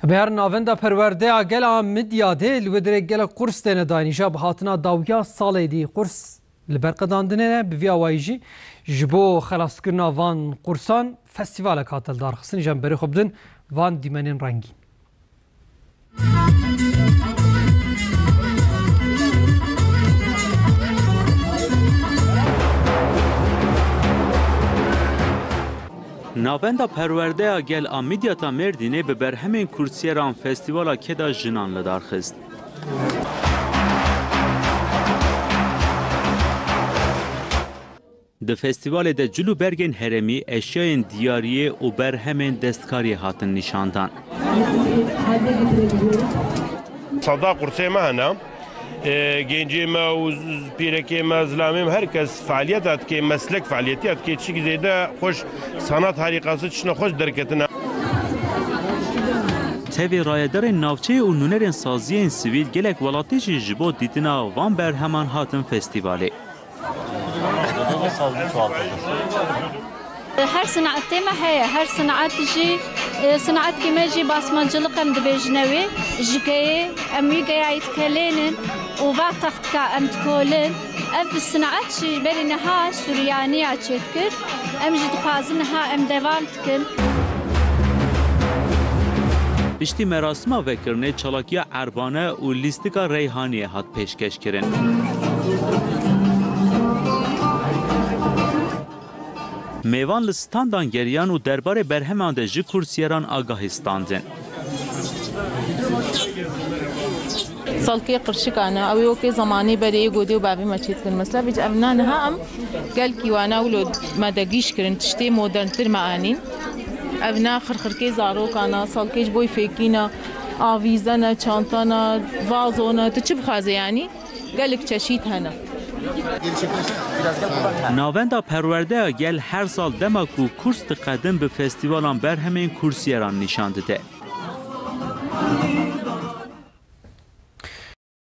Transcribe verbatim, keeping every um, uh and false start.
Bi her navenda perwerdeya gel a Midyadê li wê dirê gelek qurs têne dayîn. Îja bi hatina dawiya salê dî qurs li ber qedandinê ne, bi vî awayî jî ji bo xelaskirina van qursan festîvalek hate lidarxistin. Îja em berê xwe bidin van dîmenên rengîn. Navenda Perwerdeya Gel a Midyata Mêrdînê bi berhemên kursîyeran Festîvala Keda Jinan li dar xist. Di festîvalê de cil û bergên herêmî, eşyayên diyariyê û berhemên destkariyê hatin nîşandan. Seda qursê me hene. E, gencê me û z-, pîrekê me, zilamê me, her kes fealiyeta dike, meslek fealiyetiya dike, çik zêde xweş sanat harîkası çişna xweş derketine. Tevî rayedarên navçeyê û nûnerên saziyên sivîl gelek welatî jî ji bo dîtina van berheman hatin festîvalê. Her sinetê me heye, her sinet jî, e, sinetkî me jî basmancılık em dibêjine wê, ji geyê, em wî geyayî dikelênin û va textika em dikolin. Ev sinet jî berî niha Suryaniya çêdikir, em jî dixwazin niha em devam dikin. Piştî merasima vekirinê çalakiya erbane û lîstika reyhaniyê hat pêşkêş kirin. Mêvan li standan geriyan û derbarê berheman de ji kursîyeran agahî standin. Salkê qirşikane, ew ê wekê zemanî berê yê godê û bavê me çêdikin. Mesela vîc ev na niha em gelkî wana wilo me de gîş kirin, tiştê moderntir me anîn. Ev na xirxirkê zarokana, salkê ji boy fêkîna, avîzene, çantana, vazone, tu çi bixwaze yanî? Gelek çeşît hene. Navenda Perwerdeya Gel her sal dema ku kurs diqedin bi festîvalan berhemên kursîyeran nîşan dide.